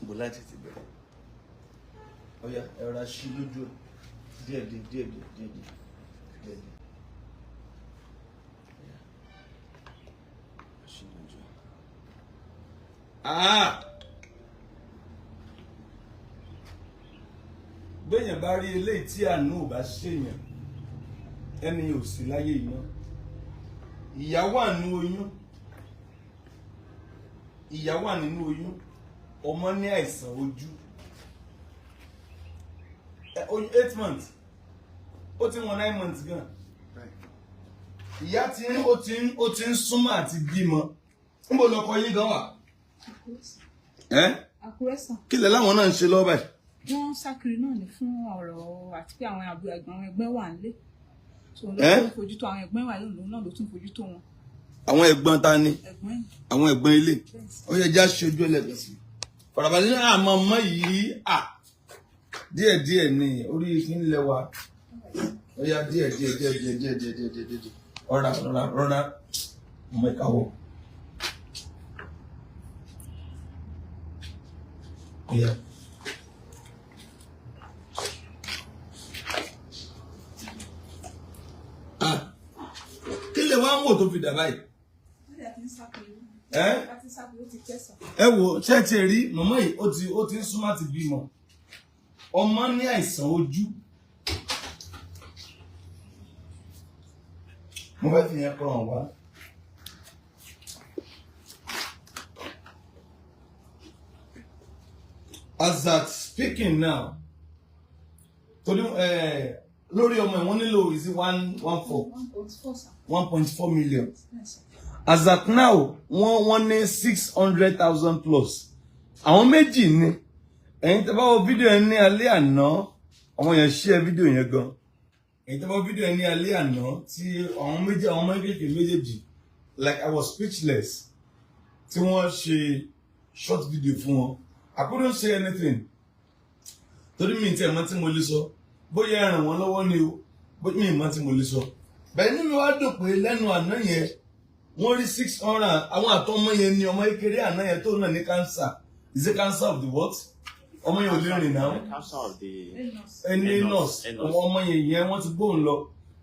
Bó láti ti bẹ̀rẹ̀? Ọ̀yá, ẹ rọra ṣí lójú ẹ̀ díẹ̀ díẹ̀ díẹ̀ díẹ̀ díẹ̀ díẹ̀ díẹ̀ díẹ̀. Ọ̀yá, ṣí lójú ẹ̀. Ah! Béèyàn bá rí eléyìí tí àánú ò bá ṣèyàn, ẹni ò sí láyé yìí mọ́. Ìyá wà nínú oyún, ìyá wà nínú oyún, ọmọ ní àìsàn ojú. Oyún 8 months, ó ti wọ 9 months gan. Ìyá ti ń ó ti ń súnmọ́ àti bímọ. Níbo lọkọ yín gan wà? Ẹ Àkúrẹ́ sàn. Kí lẹ láwọn náà ń ṣe lọ́wọ́ báyìí? Wọ́n ń sákiri náà ní fún ọ̀rọ̀ àti pé àwọn àbúrò ẹ̀gbọ́n, àwọn ẹgbẹ́ wà nílé tó ló Ẹ́? tún fojú tó àwọn ẹ̀gbọ́n wà lónìí náà, ló tún fojú tó wọn. Àwọn ẹ̀gbọ́n ta ni? Ẹ̀gbọ́n yìí. Àwọn ẹ̀gbọ́n ilé? Bẹ́ẹ̀ sì. Ó yẹ já ṣojú ẹlẹ́gbẹ̀ẹ́ sí farabalẹ̀ ní àmọ́ ọmọ yìí à díẹ̀ díẹ̀ ní orí kí ń lẹ wa. Ó yá, díẹ̀ díẹ̀ díẹ̀ díẹ̀ díẹ̀ díẹ̀ díẹ̀ díẹ̀ díẹ̀. Rọra, rọra, rọra, ọmọ ìkàwọ́. Ó yá. Ah, kí lè wá ń wò tó fi dà báyìí? Wọ́n dẹ̀ ti ń sákiri. Ẹ́? Wọ́n ti ń sákiri, ó ti tẹ̀sán. Ẹ wo, ṣé ti rí màmá yìí? Ó ti ń súnmọ́ àti bímọ, ọmọ ní àìsàn ojú. Mo fẹ́ fi yẹn kọ́ hàn wá. As at speaking now, torí lórí ọmọ ẹ̀, wọ́n nílò, is it one one four? 1.4 sàn. 1.4 million. Bẹ́ẹ̀ sàn. As at now, wọ́n ní 600,000 plus. Àwọn méjì ni. Ẹ̀yin tẹ́ bá wo fídíò yẹn ní alẹ́ àná, àwọn yẹn share fídíò yẹn gan. Ẹ̀yin tẹ́ bá wo fídíò yẹn ní alẹ́ àná tí àwọn méjì, àwọn méjèèjì méjèèjì, like I was speechless tí wọ́n ṣe short video fún wọn. I couldn't say anything torí mi tí ẹ̀ mọ̀ tí mo lè sọ. Bóyá ẹ ràn wọ́n lọ́wọ́ ni o, bóyá mi mọ̀ tí mo lè sọ bẹ́ẹ̀. Inú mi wá dùn pé lẹ́nu àná yẹn, wọ́n rí 600. Àwọn àtọmọ yẹn ní ọmọ kékeré àná yẹn tó náà ní cancer. Is it cancer of the what? Ọmọ yẹn ò lè rìn náà. Cancer of the ẹni Anus, nurse. Anus. Ọmọ yẹn yẹn, wọ́n ti gbóhùn lọ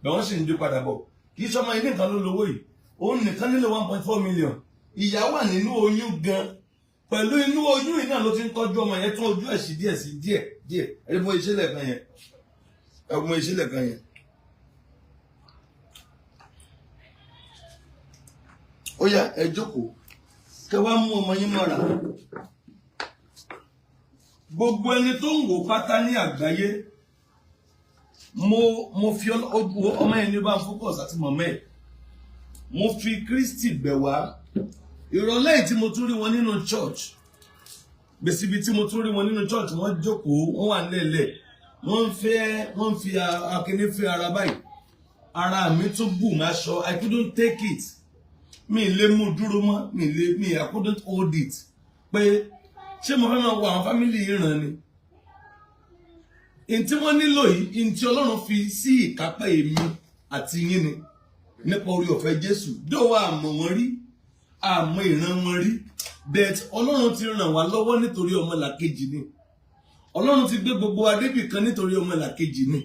bẹ́ẹ̀, wọ́n sì ń dé padà bọ̀. Kì í ṣe ọmọ yẹn nìkan ló lówó yìí, òun nìkan nílò 1.4 million. Ìyá wà nínú oyún gan, pẹ̀lú inú oyún yìí náà ló ti ń tọ́jú ọmọ yẹn, tún ojú ẹ̀ sí díẹ̀ sí díẹ̀ díẹ̀. Ẹni fún ìṣẹ̀lẹ̀ kan yẹn, ẹ̀gbọ́n ìṣẹ̀lẹ̀ kan yẹn. Ó yá, ẹ jókòó, kẹ wá mú ọmọ yín mọ́ra. Gbogbo ẹni tó ń wò pátá ní àgbáyé, mo fi ọmọ yẹn ní bá ń focus àti mọ̀mọ́ ẹ̀. Mo fi Kristi bẹ̀ wá. Ìrọ̀lẹ́ yìí tí mo tún rí wọn nínú church, gbèsè ibi tí mo tún rí wọn nínú church, wọ́n jókòó, wọ́n wà nílẹ̀, wọ́n ń fẹ́, wọ́n ń fi akíní fẹ́ ara báyìí. Ara mi tún bù má ṣọ. I couldn't take it, mi lè mú dúró mọ́, mi lè mi, I couldn't hold it pé ṣé mo fẹ́ máa wo àwọn family yìí ràn ni. N tí wọ́n nílò yìí, n tí Ọlọ́run fi sí ìkápá èmi àti yín ni nípa orí ọ̀fẹ́ Jésù. Dóò àmọ̀ wọn rí, àmọ́ ìran wọn rí, but Ọlọ́run ti ràn wá lọ́wọ́ nítorí ọmọlàkejì ni. Ọlọ́run ti gbé gbogbo adébì kan nítorí ọmọlàkejì ni.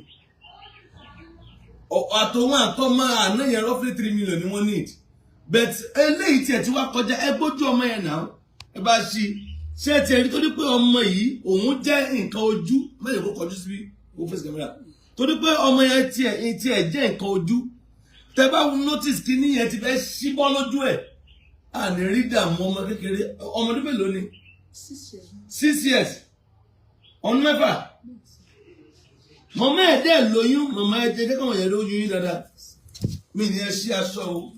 Àtòwọn àtọmọ àná yẹn, roughly 3 million ni wọ́n need, but eléyìí tiẹ̀ ti wá kọjá. Ẹ gbójú ọmọ yẹn náà, ẹ bá ṣí. Ṣé ẹ tiẹ̀ rí? Torí pé ọmọ yìí, òun jẹ́ nǹkan ojú mẹ́rin, kó kọjú síbí, kó face camera, torí pé ọmọ yẹn tiẹ̀ jẹ́ nǹkan ojú. Tẹ bá notice, kíní yẹn ti fẹ́ ṣíbọ́ lójú ẹ̀. Àní rí dààmú ọmọ kékeré. Ọmọ ọdún mélòó ni? 6 years. 6 years, ọdún 6. Màmá ẹ̀ dẹ̀ lóyún. Màmá ẹ̀ jẹ́ káwọn yẹn lóyún yín dáadáa. Mi ní ẹ ṣí aṣọ o.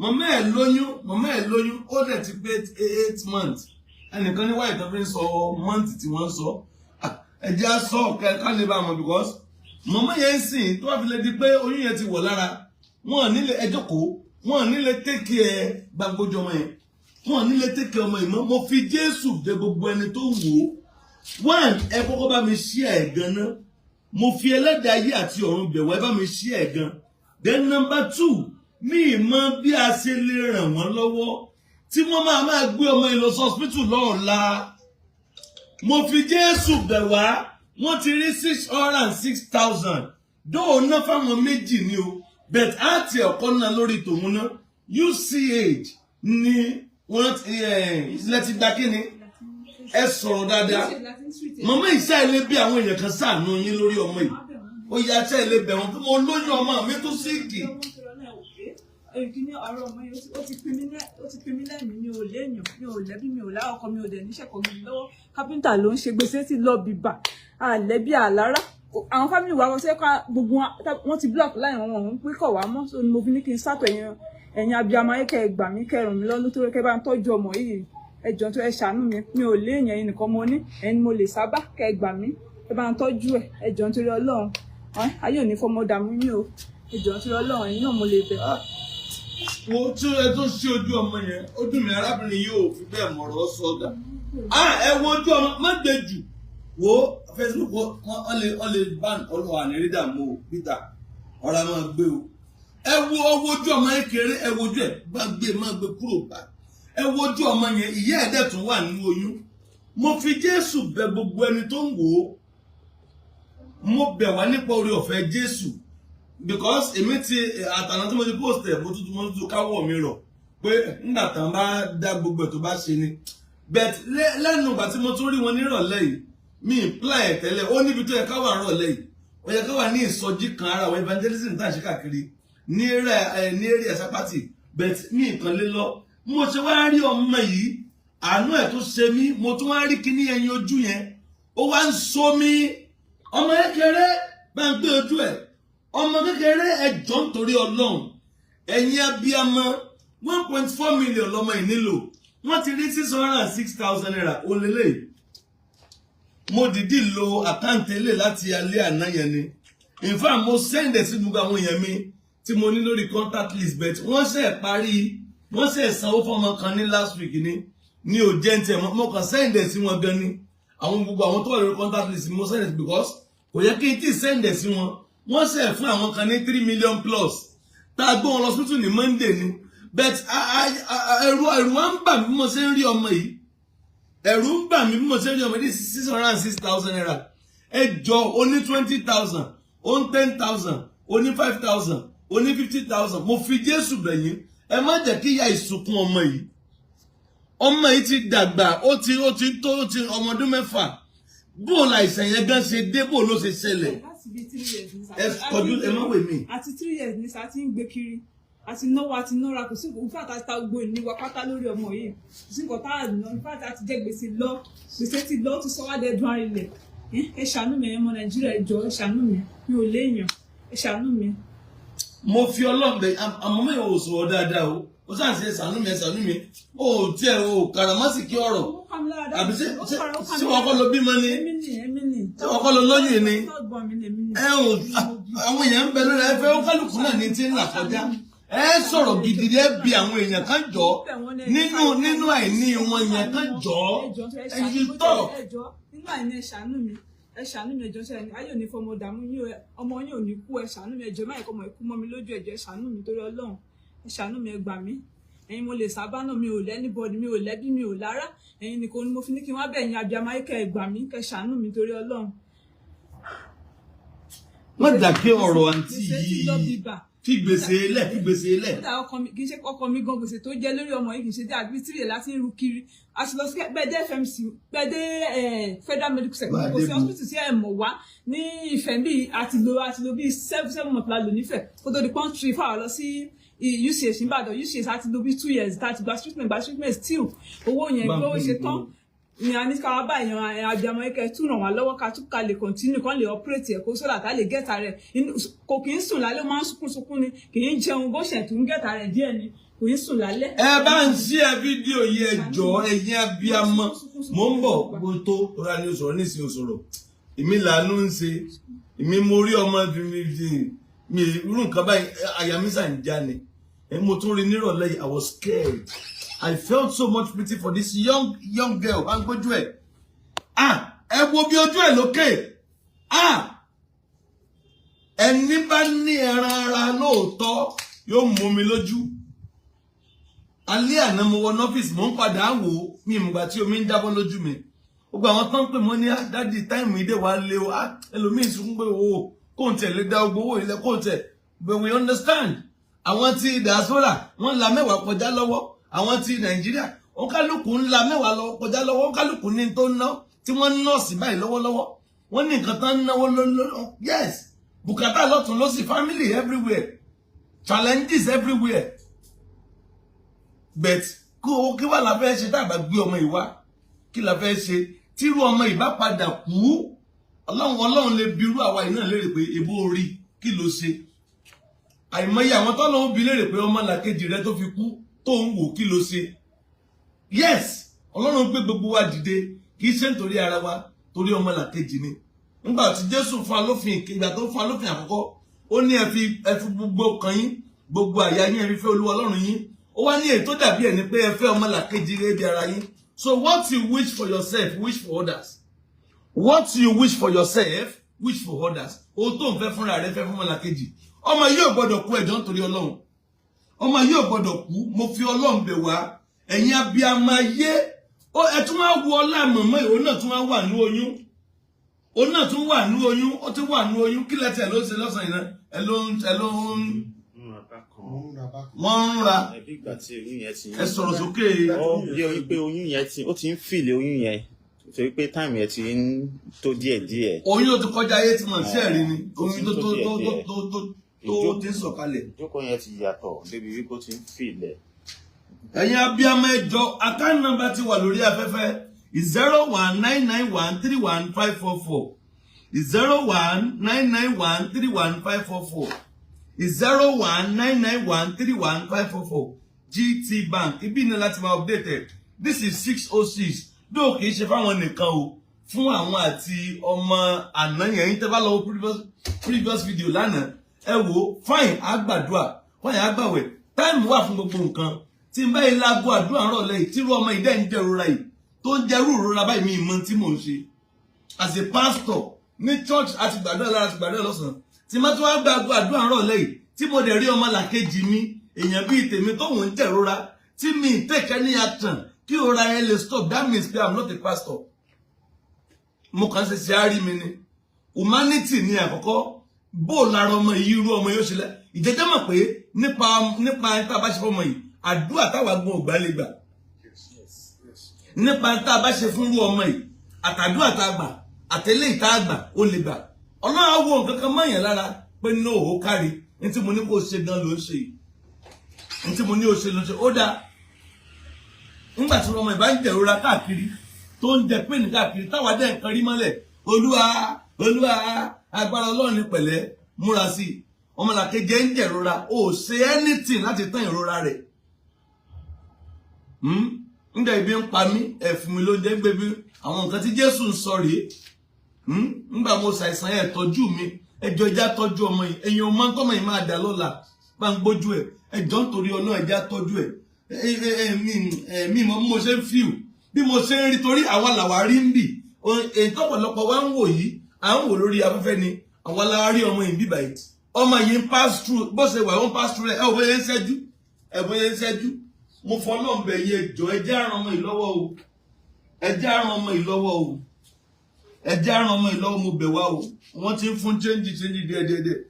Màmá ẹ̀ lóyún, màmá ẹ̀ lóyún, ó dẹ̀ ti pé 8 months. Ẹnìkan ní wáyé tó fi ń sọ month tí wọ́n ń sọ. Ah, ẹ jẹ́ á sọ ká lè bá wọn, because màmá yẹn ń sìn tó wá fi lè di pé oyún yẹn ti wọ̀ lára wọn ò nílé. Ẹ jókòó. Wọn ò nílé take care gbàgbójú ọmọ yẹn, wọn ò nílé take care ọmọ yìí mọ́. Mo fi Jésù bẹ̀ gbogbo ẹni tó wò ó. One, ẹ kọ́kọ́ bá mi share ẹ̀ gan-an. Mo fi ẹlẹ́dàá ayé àti ọ̀run bẹ̀ wá, ẹ bá mi share ẹ̀ gan. Then number two, mi ì mọ bí a ṣe lè ràn wọ́n lọ́wọ́ tí wọ́n máa máa gbé ọmọ yìí lọ sí hospital lọ́ọ̀la. Mo fi Jésù bẹ̀ wá. Wọ́n ti rí 606,000 dóò ná fáwọn méjì ni o, but á ti ọ̀kọ́ náà lórí tòun náà. UCH ni wọ́n ti ilẹ̀ ti gba kíni. Ẹ sọ̀rọ̀ dáadáa. Màmá ìṣe ilé bí àwọn èèyàn kan ṣàánú yín lórí ọmọ yìí. Ó yá, ṣe ilé bẹ̀ wọ́n fún mo lóyún ọmọ mi tó sick. Èyí ní ọ̀rọ̀ ọmọ yìí, ó ti pin mí lẹ́mìí. Mi ò léèyàn, mi ò lẹ́bí, mi ò láọkọ, mi ò dẹ̀ níṣẹ́ kan gidi lọ́wọ́. Kápẹ́ńtà ló ń ṣe, gbèsè tí lọ bìbà, àlẹ́bí àlára. Àwọn family wa wọ́n ṣe ká gbogbo wọn ti block láì wọn wọn pé kọ̀ wá mọ́. So ni mo fi ní kí n sátọ̀ ẹ̀yin abiyamọ ayé, kẹ́ ẹ gbà mí, kẹ́ ẹ ràn mí lọ́wọ́ nítorí kẹ́ bá ń tọ́jú ọmọ yìí. Ẹ jọ̀ọ́, tó ẹ ṣàánú mi. Mi ò léèyàn, ẹ̀yin nìkan mo ní, ẹ̀yin ni mo lè sábà. Kẹ́ ẹ gbà mí, ẹ bá ń tọ́jú ẹ̀. Ẹ jọ̀ọ́, nítorí Ọlọ́run, ayé ò ní fọmọ dààmú yín o. Ẹ jọ̀ọ́, nítorí Ọlọ́run, ẹ̀yin náà mo lè bẹ̀. Wo tí ẹ tó ṣí ojú ọmọ yẹn, ó dùn mí. Arábìnrin yìí ò fi bẹ́ẹ̀ mọ̀rọ̀ sọ́dà. Ẹ wo ojú ọmọ, má gbé jù. Wo Facebook, wọ́n lè ban ọlọ́wà ní rí dààmú o. Peter ọ̀rọ̀ máa gbé o. Ẹ wo ọwọ́ ojú ọmọ yẹn kéré. Ẹ wo ojú ẹ bá gbé, má gbé kúrò bá. Ẹ wo ojú ọmọ yẹn, ìyá ẹ̀ dẹ̀ tún wà nínú oyún. Mo fi Jésù bẹ̀ gbogbo ẹni tó ń wò ó. Mo bẹ̀ wá nípa oore ọ̀fẹ́ Jésù, because èmi ti àtàná tí mo ti post ẹ̀, mo tún káwọ́ mi rọ̀ pé nígbà tán bá dá gbogbo ẹ̀ tó bá ṣe ni. But lẹ́nu ìgbà tí mo tún rí wọn nírọ̀lẹ́ yìí, mi ì plan ẹ̀ tẹ́lẹ̀. Ó níbi tó yẹ ká wà nírọ̀lẹ́ yìí, ó yẹ ká wà ní ìsọjí kan, ara àwọn evangelism tá à ń ṣe káàkiri ní area ẹ̀, ní area Sápátì, but mi ì kàn lé lọ. Mo ṣe wá rí ọmọ yìí, àánú ẹ̀ tó ṣe mí. Mo tún wá rí kíní ẹyin ojú yẹn, ó wá ń so mí. Ọmọ kékeré bá ń gbé ojú ẹ̀, ọmọ kékeré. Ẹjọ́, nítorí Ọlọ́run, ẹ̀yin abiyamọ, 1.4 million lọmọ yìí nílò. Wọ́n ti rí ₦606,000. Òlélẹ̀ mo dìídì lo account ilé láti alẹ́ àná yẹn ni. In fact, mo send ẹ̀ sí gbogbo àwọn èèyàn mi tí mo ní lórí contact list, but wọ́n ṣe parí, wọ́n ṣe sanwó fọmọ kan ní last week ni ní ò jẹ́ ní tiẹ̀. Mo kàn send ẹ̀ sí wọn gan ni. Àwọn gbogbo àwọn tó wà lórí contact list, mo send ẹ̀ because kò yẹ kí n tí send ẹ̀ sí wọn. Wọ́n ṣe fún àwọn kan ní 3 million plus tá a gbé wọn lọ hospital ní Monday ni. But ẹ̀rù wa ń bà mí bí mo ṣe ń rí ọmọ yìí. Ẹ̀rù ń bà mí bí mo ṣe ń rí ọmọ yìí. ₦606,000. Ẹ jọ, ó ní 20,000, ó ní 10,000, ó ní 5,000, ó ní 50,000. Mo fi Jésù bẹ̀ yín, ẹ má jẹ́ kí ìyá ìsunkún ọmọ yìí. Ọmọ yìí ti dàgbà, ó ti tó, ó ti ọmọ ọdún 6. Bó la àìsàn yẹn gan ṣe dé? Bó ló ṣe ṣẹlẹ̀? Láti bíi 3 years ní Ẹ kọjú, ẹ má wè mí. Àti 3 years ní sá ti ń gbé kiri, àti náwó, àti nára. Kò sí nǹkan fún àti ta gbogbo ìní wa pátá lórí ọmọ yìí. Kò sí nǹkan tá à ná. In fact, àti jẹ gbèsè lọ, gbèsè ti lọ, ó ti sọ wá dẹdun arinlẹ̀. Ẹ ṣàánú mi, ẹ̀yin ọmọ Nàìjíríà. Ẹ jọ̀ọ́, ẹ ṣàánú mi. Mi ò léèyàn, ẹ ṣàánú mi. Mo fi Ọlọ́run bẹ̀. Àmọ́ mi ò sọ̀rọ̀ dáadáa o. Ó sàn ṣe ṣàánú mi, ẹ ṣàánú mi. Ó tiẹ̀ o kàràmásìkí ọ̀rọ̀. Ó kà mí lára. Àbí ṣé Ó ṣé kà ṣé mí wọn kọ́ ló bímọ ni? Èmi ni, èmi ni. Ṣé wọn kọ́ ló lóyún ni? Third born mi ni, èmi ni. Ẹ ò, àwọn èèyàn ń bẹ lórí ẹ fẹ́. Ó kálukú náà ní tí ń là kọjá. Ẹ sọ̀rọ̀ gidi, ẹ bí àwọn èèyàn kan jọ nínú àìní wọn yẹn kan jọ ẹ yí tọ̀. Ẹ jọ̀ọ́, nínú àìní, ẹ ṣàánú mi, ẹ ṣàánú mi. Ẹ jọ̀ọ́, ṣe ayé ò ní fọmọ dààmú yín o. Ọmọ yín ò ní kú. Ẹ ṣàánú mi, ẹ jọ̀ọ́. Má yẹ kó ọmọ ikú mọ́ mi lójú. Ẹ jọ̀ọ́, ẹ ṣàánú mi torí Ọlọ́run. Ẹ ṣàánú mi, ẹ gbà mí. Ẹ̀yin mo lè sábà náà. Mi ò lẹ́nibọ́dì, mi ò lẹ́bí, mi ò lára. Ẹ̀yin nìkan ni mo fi ní kí n wá bẹ̀ yín. Abiyamọ ayé, kẹ́ ẹ gbà mí, kẹ́ ẹ ṣàánú mi torí Ọlọ́run. Má dàkẹ́ ọ̀rọ̀ àǹtí Gbèsè ti lọ yìí. bíbà. Fi gbèsè lẹ̀, fi gbèsè lẹ̀. Kódà ọkọ mi, kì í ṣe ọkọ mi gan, gbèsè tó jẹ lórí ọmọ yìí kì í ṣe dé àbí tìrì láti ń ru kiri. A ti lọ sí gbẹdẹ FMC, gbẹdẹ Federal Medical Center. Máa Kò sí dé bu. hospital tí ẹ mọ̀ wá ní Ifẹ̀ bí. Àti lo bíi 7 7 months la lò nífẹ̀ẹ́ kó tó di pọ́ńtì fáwọn lọ sí UCH nìbàdàn. UCH, àti lo bíi 2 years tá a ti gba treatment, still owó yẹn Bá ń bí ó pè ṣe ní tán ni a ní ká wá bá èèyàn abiyamọ yìí, kẹ́ tún ràn wá lọ́wọ́, ká tún ká lè continue, kán lè operate ẹ̀ kó sódà ká lè get rẹ̀. Kò kì í sùn lálẹ́, ó máa ń sunkún sunkún ni, kì í jẹun. Bó ṣẹ̀ tún get rẹ̀ díẹ̀ ni, kò í sùn lálẹ́. Ẹ bá ń ṣí ẹ fídíò yìí, ẹ jọ̀ọ́, ẹ̀yin abiyamọ. Mò ń bọ̀. Gbogbo tó rọra ni o sọ̀rọ̀ nísìnyí, o sọ̀rọ̀. Èmi làánú ń ṣe èmi. Mo rí ọmọ mi irú nǹkan báyìí, àyà mi sàn já ni. Ẹ mo tún rí nírọ̀lẹ́ yìí. I was scared. I felt so much pity for this young young girl. Bá ń gbójú ẹ̀, ah, ẹ wo bí ojú ẹ̀ lókè. Ah, ẹni bá ní ẹran ara lóòótọ́ yóò mú mi lójú. Alẹ́ àná mo wọ ọ́fíìsì, mò ń padà wò ó, mi ìmùgbà tí omi ń jábọ́ lójú mi. Gbogbo àwọn tó ń pè mọ́ ní, "Ah, daddy, time ìdè wa lé o." Ah, ẹlòmíín sunkún pé o kò ń tẹ̀ lé dá gbogbo owó ilẹ̀ kò ń tẹ̀. But we understand. Àwọn tí diaspora, wọ́n la mẹ́wàá kọjá lọ́wọ́. Àwọn tí Nàìjíríà, òǹkálùkù ń la mẹ́wàá lọ kọjá lọ́wọ́. Òǹkálùkù ní tó ń ná tí wọ́n ń nọ́ọ̀sì báyìí lọ́wọ́lọ́wọ́. Wọ́n ní nǹkan tán ń náwó lọ́lọ́. Yes, bùkátà lọ́tún lọ́sì, family everywhere, challenges everywhere. But kí wà la fẹ́ ṣe tá a bá gbé ọmọ yìí wá? Kí la fẹ́ ṣe tírú ọmọ yìí bá padà kú? Ọlọ́run lè bi irú àwa yìí náà léèrè pé ebó orí kí ló ṣe. Àìmọye àwọn tọ́lọ́run bi léèrè pé ọmọ làkejì rẹ tó fi kú tó ń wò, kí ló ṣe? Yes, Ọlọ́run gbé gbogbo wa dìde, kì í ṣe nítorí ara wa, torí ọmọ làkejì ni. Nígbà tí Jésù fún alófin, ìgbà tó fún alófin àkọ́kọ́, ó ní ẹ fi gbogbo ọkàn yín, gbogbo àyà yín, ẹ fi fẹ́ Olúwa Ọlọ́run yín. Ó wá ní èyí tó dàbí ẹ̀ ní pé ẹ fẹ́ ọmọ làkejì rẹ bí ara yín. So what you wish for yourself, wish for others. What you wish for yourself, wish for others. Ohun tó ń fẹ́ fúnra rẹ, fẹ́ fún ọmọlàkejì. Ọmọ yìí ò gbọ́dọ̀ kú. Ẹ̀jọ̀, nítorí Ọlọ́run, ọmọ yìí ò gbọ́dọ̀ kú. Mo fi Ọlọ́run bẹ̀ wá, ẹ̀yin abiyamọ ayé. Ó ẹ tún wá wo ọlá mọ̀mọ́ ìwọ náà tún wá wà ní oyún, òun náà tún wà ní oyún, ó tún wà ní oyún. Kí lẹ́tẹ̀ ló ń ṣe lọ́sàn-án yìí náà? Ẹ ló ń wọ́n ń ra. Ẹbí ìgbà tí oyún yẹn ti Ẹ sọ̀rọ̀ sókè. Ó bí oyún pé oyún yẹn ti ó ti ń fìlè oyún yẹn, torí pé time yẹn ti ń tó díẹ̀ díẹ̀. Oyún tó ti kọjá 8 months, sí ẹ̀rí ni oyún tó ti ń sọ̀kalẹ̀. Ìjókòó yẹn ti yàtọ̀ débi wípé ó ti ń fìlẹ̀. Ẹ̀yin abiyamọ, ẹjọ́, account number ti wà lórí afẹ́fẹ́: 0199131544, 0199131544, 0199131544, GT Bank. Ibi ní láti máa update ẹ̀. This is 6:06. Dóò kìí ṣe fáwọn nìkan o, fún àwọn àti ọmọ àná yẹn. Yín tẹ́ bá lọ wo previous video lánàá, ẹ wò. Fine, àgbàdua fine, àgbàwẹ̀, time wà fún gbogbo nǹkan. Tí n bá yìí láago àdúrà ń rọ̀lẹ́ yìí, tírú ọmọ ìdẹ́ ń jẹ́ ìrora yìí, tó ń jẹ́rú ìrora báyìí, mi ìmọ̀ tí mò ń ṣe as a pastor ní church, àti gbàdúrà lára, àti gbàdúrà lọ́sàn-án, tí má tún wá gbàgbọ́ àdúrà ń rọ̀lẹ́ yìí, tí mo dẹ̀ rí ọmọ làkejì mi, èèyàn bíi tèmi tóun ń jẹ̀rora, tí mi take any action kí ìrora yẹn lè stop, that means pé I'm not a pastor. Mo kàn ṣe ṣe á rí mi ni. Humanity ni àkọ́kọ́. Bó lára ọmọ yìí, irú ọmọ yóò ṣe lẹ ìjẹjẹ mọ̀ pé nípa tá a bá ṣe fọmọ yìí, àdúrà táwa gbọ́n ògbà lè gbà nípa tá a bá ṣe fún irú ọmọ yìí, àtàdúrà tá a gbà, àtẹlé ìta àgbà ó lè gbà. Ọlọ́run á wo nǹkan kan mọ̀yàn lára pé ní òhó kárí ní tí mo ní kó ṣe gan ló ń ṣe yìí, ní tí mo ní ó ṣe ló ń ṣe. Ó dáa, nígbà tí ọmọ ìbá ń jẹ̀rora káàkiri, tó ń jẹ pé ní káàkiri, táwa dẹ̀ nǹkan rí mọ́lẹ̀, Olúwa, Olúwa, agbára Ọlọ́run ní pẹ̀lẹ́, múra sí i. Ọmọlàkejì ń jẹ̀rora, ó ṣe anything láti tán ìrora rẹ̀. Nígbà ibi ń pa mí, ẹ fún mi lóúnjẹ ń gbé bí. Àwọn nǹkan tí Jésù ń sọ rèé. Nígbà mo ṣàìsàn, ẹ tọ́jú mi. Ẹjọ́, ẹjá tọ́jú ọmọ yìí. Ẹ̀yin ọmọ tọ́mọ yìí máa dà lọ́la, bá ń gbójú ẹ̀. Ẹjọ́, nítorí Ọlọ́run, ẹjá tọ́jú ẹ̀. Mi mọ bí mo ṣe ń fíw, bí mo ṣe ń rí, torí àwa làwa rí ń bì. Èyí tọ́pọ̀lọpọ̀ wa ń wò yìí, à ń wò lórí afẹ́fẹ́ ni. Àwa làwa rí ọmọ yìí bíbà yìí. Ọmọ yìí ń pass through bó ṣe wà, ó ń pass through ẹ. Ò bóyá ń ṣẹ́jú ẹ, bóyá ń ṣẹ́jú. Mo fọlọ́n bẹ̀ yẹ, jọ, ẹ jẹ́ àrùn ọmọ yìí lọ́wọ́ o. Ẹ jẹ́ àrùn ọmọ yìí lọ́wọ́ o. Ẹ jẹ́ àrùn ọmọ yìí lọ́wọ́. Mo bẹ̀ wá o. Wọ́n ti ń fún change change díẹ̀ díẹ̀ díẹ̀,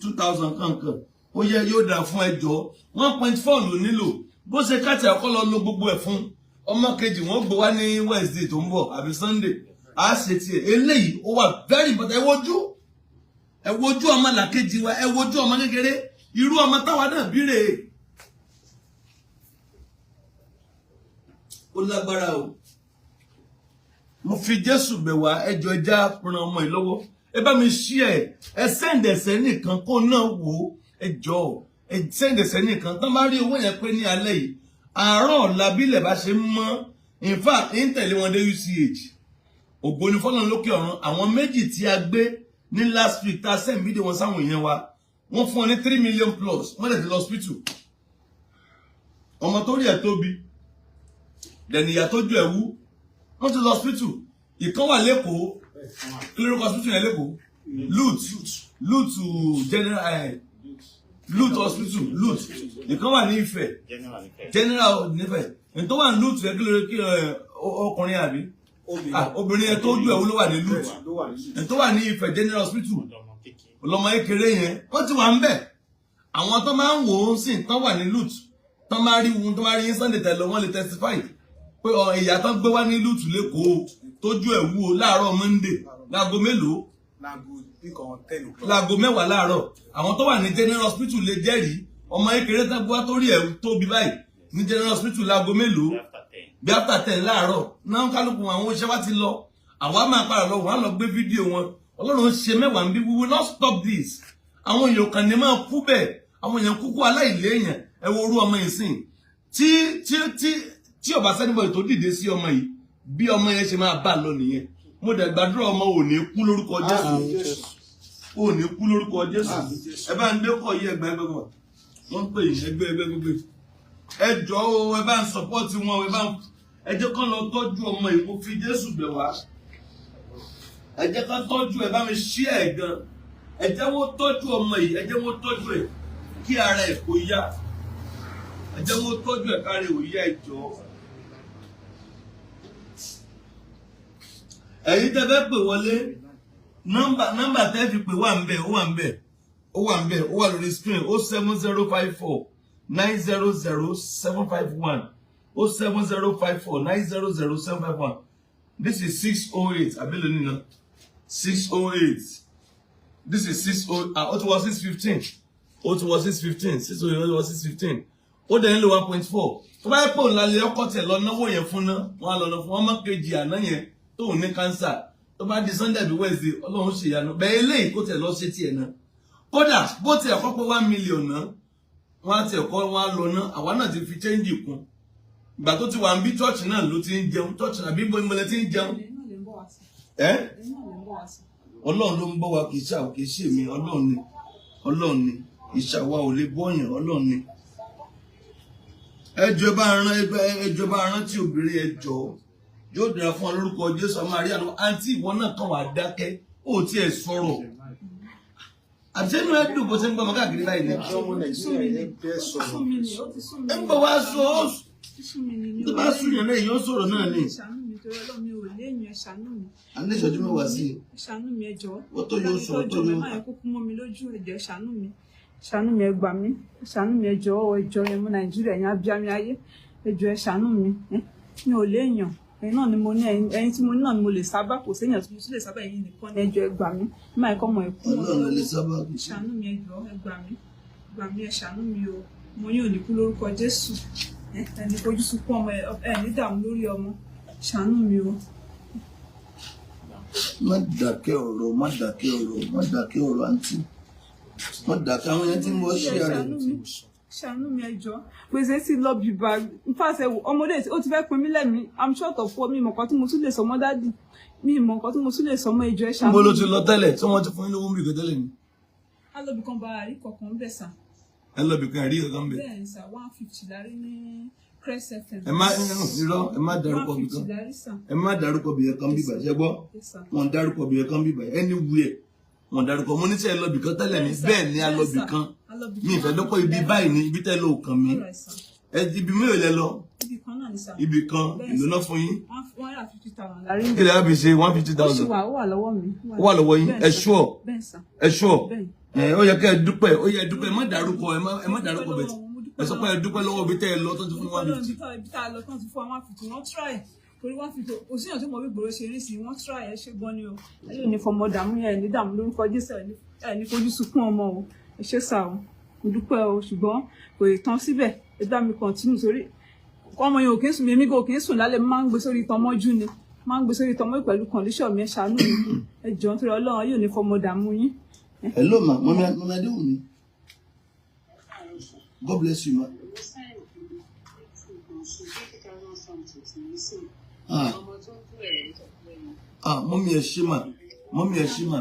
2,000 kankan. Ó yẹ yóò dà fún ẹjọ́. 1.4 ló nílò. Bó ṣe káàtì àkọ́ lọ lo gbogbo ẹ̀ fún ọmọ kejì, wọ́n gbé wá ní Wednesday tó ń bọ̀ àbí Sunday, á ṣe tiẹ̀. Eléyìí ó wà very important. Ẹ wojú, ẹ wojú ọmọ làkejì wa, ẹ wojú ọmọ kékeré, irú ọmọ táwa náà bí rèé. Ó lágbára o. Mo fi Jésù bẹ̀ wá, ẹjọ́, ẹja ran ọmọ yìí lọ́wọ́. Ẹ bá mi ṣí ẹ, ẹ send ẹsẹ̀ nìkan kó náà wò ó. Ẹ jọ, ẹ send ẹsẹ̀ nìkan tán bá rí owó yẹn pé ní alẹ́ yìí, àárọ̀ ọ̀la, bílẹ̀ bá ṣe ń mọ́. In fact, ń tẹ̀lé wọn dé UCH. Ògo ni fọlọ́run lókè ọ̀run. Àwọn méjì tí a gbé ní last week, tá a send video wọn sáwọn èèyàn wa, wọ́n fún wọn ní 3 million plus, wọ́n lè ti lọ hospital. Ọmọ tó rí ẹ̀ tóbi dẹ̀ni, ìyá tó ju ẹ̀ wú, wọ́n ti lọ hospital. Ìkan wà lẹ́kọ̀ọ́. Kí lórúkọ hospital yẹn lẹ́kọ̀ọ́? LUTH, LUTH general, LUTH hospital, LUTH. Ìkan wà ní Ifẹ̀. General nífẹ̀ẹ́. General nífẹ̀. Ní tó wà ní LUTH yẹn, kí lóore kí ọkùnrin àbí? Ah, obìnrin yẹn tó ojú ẹ̀ wú ló wà ní LUTH, ló wà ní ẹ̀ tó wà ní Ifẹ̀ General Hospital. Ọmọ kékeré. Ọlọmọ kékeré yẹn, wọ́n ti wà ń bẹ̀. Àwọn tó máa ń wò ó sìn tán wà ní LUTH, tán máa rí wọn, tó máa rí yín Sunday tẹ̀lé, wọ́n lè testify pé ọ ìyá tán gbé wá ní LUTH lẹ́kọ̀ọ́, tójú ẹ̀ wú o láàárọ̀ Monday, láago mélòó? Láago bí kan 10 o'clock. Láago 10 láàárọ̀. Àwọn tó wà ní General Hospital lè jẹ́rìí ọmọ kékeré tán gbé wá tó rí ẹ̀ tóbi báyìí ní General Hospital láago mélòó? After 10. Bí after 10 láàárọ̀ náà, kálukú àwọn oníṣẹ́ wa ti lọ. Àwa máa padà lọ, wọ́n á lọ gbé fídíò wọn. Ọlọ́run ṣe mẹ́wàá ń bí. We will not stop this. Àwọn èèyàn kan ní máa kú bẹ́ẹ̀, àwọn èèyàn kúkú aláìléèyàn. Ẹ wo orú ọmọ yìí sìn, tí ọba sẹ́nibọ̀dì tó dìde sí ọmọ yìí, bí ọmọ yẹn ṣe máa bá a lọ nìyẹn. Mo dẹ̀ gbàdúrà, ọmọ ò ní kú lórúkọ Jésù, ò ní kú lórúkọ Jésù. Ẹ bá ń gbé kọ yí ẹgbẹ́ ẹgbẹ́ wọn, wọ́n ń pè yín ẹgbẹ́ ẹgbẹ́ gbogbo. Ẹ jọ̀ọ́ o, ẹ bá ń support wọn, ẹ bá ń ẹ jẹ́ kán lọ tọ́jú ọmọ yìí. Mo fi Jésù bẹ̀ wá, ẹ jẹ́ kán tọ́jú ẹ. Bá mi ṣí ẹ̀ gan. Ẹ jẹ́ wọ́n tọ́jú ọmọ yìí, ẹ jẹ́ wọ́n tọ́jú ẹ kí ara ẹ̀ kó yá. Ẹ jẹ́ wọ́n tọ́jú ẹ̀ káre ò yá. Ẹ jọ̀ọ́, ẹ̀yin tẹ́ fẹ́ pè wọlé, nọ́mbà tẹ́ fi pè wà ń bẹ̀, ó wà ń bẹ̀, ó wà ń bẹ̀, ó wà lórí screen: 07054900751, 07054900751. This is 6:08 abẹ́lẹ̀ nínú 6:08. This is six oh, ah, ó ti wọ 6:15, ó ti wọ 6:15, 6:08, ó ti wọ 6:15. Ó dẹ̀ ń lo 1.4. Tó bá yẹ pé òun lálẹ́ ọkọ̀ tẹ̀ lọ náwó yẹn fún ná, wọ́n á lọ lọ fún ọmọ kejì àná yẹn tóun ní cancer. Tó bá di Sunday àbí Wednesday, Ọlọ́run ṣèyanu bẹ́ẹ̀. Eléyìí kó tẹ̀ lọ ṣe tiẹ̀ náà, kódà bó tiẹ̀ kọ́ pé 1 million náà, wọ́n á tiẹ̀ kọ́, wọ́n á lọ ná. Àwa náà ti fi change kún. Ìgbà tó ti wà ń bí, church náà ló ti ń jẹun, church àbí bó ìmọ̀lẹ̀ ti ń jẹun. Ẹ̀yin náà lè ń bọ̀ wá sí. Ẹ́ Ẹ̀yin náà lè ń bọ̀ wá sí. Ọlọ́run ló ń bọ́ wa, kì í ṣe àwọn, kì í ṣe èmi. Ọlọ́run ni, Ọlọ́run ni, kì í ṣe àwa ò lè bọ́yàn, Ọlọ́run ni. Ẹjọ́ bá rán, ẹjọ́ bá rántí obìnrin, ẹjọ́ yóò dára fún ọ lórúkọ Jésù. Ọmọ àríyá lọ. Àǹtí, ìwọ náà kàn wá dákẹ́, ó tiẹ̀ sọ̀rọ̀ àti inú ẹ dùn bó ṣe ń gbọmọ káàkiri báyìí ni. Ọmọ Nàìjíríà yẹn bẹ́ẹ̀ Ó ti sú sọ̀rọ̀. mi ni, ó ti sú mi Ẹ ń ni. bọ̀ wá sọ ó. Ó ti sú mi ni, mi Tó ò bá léèyàn. sùn yàn náà, èèyàn sọ̀rọ̀ náà ni. Ẹ ṣàánú mi torí Ọlọ́run, mi ò léèyàn, ẹ ṣàánú mi. À ń lè ṣẹ́jú 10 sí i. Ẹ ṣàánú mi, ẹ jọ̀ọ́. Wọ́n tó yóò sọ̀rọ̀ tó Tọ́jú mi, yóò. má yẹ kó kú mọ́ mi lójú. Ẹ jọ̀ọ́, ẹ ṣàánú mi, ṣàánú mi, ẹ gbà mí, ẹ ṣàánú mi, ẹ jọ̀ọ́, ẹ jọ̀ọ́, ẹ mú Nàìjíríà, ẹ̀yin abiyamí ayé, ẹ jọ̀ọ́, ẹ ṣàánú mi. Ẹ mi ò léèyàn, ẹ̀yin náà ni mo ní, ẹ̀yin tí mo ní náà ni mo lè sábà, kò séèyàn tí mo tún lè sábà, ẹ̀yin nìkan ni. Ẹ jọ̀ọ́, ẹ gbà mí, má yẹ kọ́ mọ̀ ẹ kú mọ́ mi Ọlọ́run lè lọ́wọ́. sábà Ẹ ṣàánú mi, ẹ jọ̀ọ́, ẹ gbà mí, gbà mí, ẹ ṣàánú mi o. Mo yín ò ní kú lórúkọ Jésù. Ẹ ní fojú sunkún ọmọ, ẹ ní dààmú lórí ọmọ. Ṣàánú mi o. Má dákẹ́ ọ̀rọ̀, má dákẹ́ ọ̀rọ̀, má dákẹ́ ọ̀rọ̀, àǹtí, má dákẹ́. Àwọn yẹn tí mo ṣe rẹ̀. Ṣàánú mi, ṣàánú mi, ẹ jọ̀ọ́. Gbèsè sì lọ bìbà nfàṣẹ ọmọdé, ó ti fẹ́ pin mí lẹ́mìí. I'm short of four. Mi ìmọ̀ kan tí mo tún lè sọ mọ́ daddy mi, ìmọ̀ nǹkan tí mo tún lè sọ mọ́. Ẹ jọ̀ọ́, ẹ ṣàánú Níbo ló mi. ti lọ tẹ́lẹ̀ tí wọ́n ti fún yín lówó ń bì kan tẹ́lẹ̀ ni? Alóbì kan bá àrí kọ̀ọ̀kan ń bẹ̀ sà. Ẹ lọ bì kan, ẹ̀rí kankan bẹ̀. Bẹ́ẹ̀ ni sà, 150 lárí ní Crest FM. Ẹ má irọ́, ẹ má dárúkọ one bì fifty kan. lárí sà. Ẹ má dárúkọ bì kan bíbà, ṣe gbọ́? Yes, sir. Wọn dárúkọ bì kan bíbà anywhere, wọn dárúkọ. Mo ní sẹ́ ẹ lọ bì kan tẹ́lẹ̀ ni? Bẹ́ẹ̀ ni, a lọ bì kan. Mi ìfẹ́ dọ́pọ̀ ibi báyìí ni ibi tẹ́ lọ kàn mí. All right, sir. Ẹ ibi mélòó lẹ lọ? Ibì kan náà ni sà. Ibì kan, ìlú náà fún yín? 150,000 lárí. Kí lè wá fi ṣe one fifty Ó sì thousand? wà, ó wà lọ́wọ́ mi. Ó wà lọ́wọ́ yín? Bẹ́ẹ̀ Ẹ sà. ṣúọ̀? Bẹ́ẹ̀ sà. Ẹ ṣúọ̀? Bẹ́ẹ̀. Ẹ ó yẹ kẹ́ ẹ dúpẹ́, ó yẹ ẹ dúpẹ́. Ẹ má dárúkọ, ẹ má dárúkọ bẹ̀. Ẹ sọ pé ẹ dúpẹ́ lọ́wọ́ ibi tẹ́ ẹ lọ tó ti fún 150. Ibi tá a lọ tán ti fún wa 150, wọ́n try torí 150, kò síyàn tó mọ bí gbòòrò ṣe rí sí. Wọ́n try, ẹ ṣe gan ni o. Ẹ yóò ní fọmọ dààmú yẹn, ẹ ní dààmú lórúkọ Jésù, ẹ ní fojú sunkún ọmọ o. Ẹ ṣé sà o, mo dúpẹ́ o. Ṣùgbọ́n kò ì tán síbẹ̀, ẹ bá mi continue sórí ọmọ yẹn. Ò kí ń sùn, èmi kò kí ń sùn lálẹ́, máa ń gbé sórí itan mọ́jú ni, máa ń gbé sórí itan mọ́jú pẹ̀lú condition mi. Ẹ ṣàánú mi, ẹ jọ̀ọ́ nítorí Ọlọ́run, yóò ní fọmọ dààmú yín. Hello ma, mummy Adéwùmí, God bless you ma. Ah, ah, mummy, ẹ ṣé mà, mummy, ẹ ṣé mà,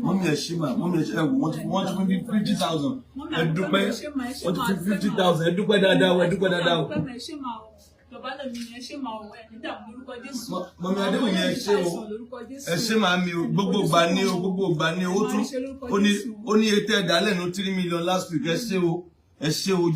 mummy, ẹ ṣé mà, mummy, ẹ ṣé. Ẹ wò, wọ́n ti fún mi 50,000. Ẹ dúpẹ́, wọ́n ti fún 50,000. Ẹ dúpẹ́ dáadáa o, ẹ dúpẹ́ dáadáa o. Mummy Adéwùmí, ẹ ṣé o, ẹ ṣé màá mi o. Gbogbo ìgbà ni o, gbogbo ìgbà ni o. Ó tún ó ní ètò ẹ̀dá lẹ́nu 3 million last week. Ẹ ṣé o, ẹ ṣé o.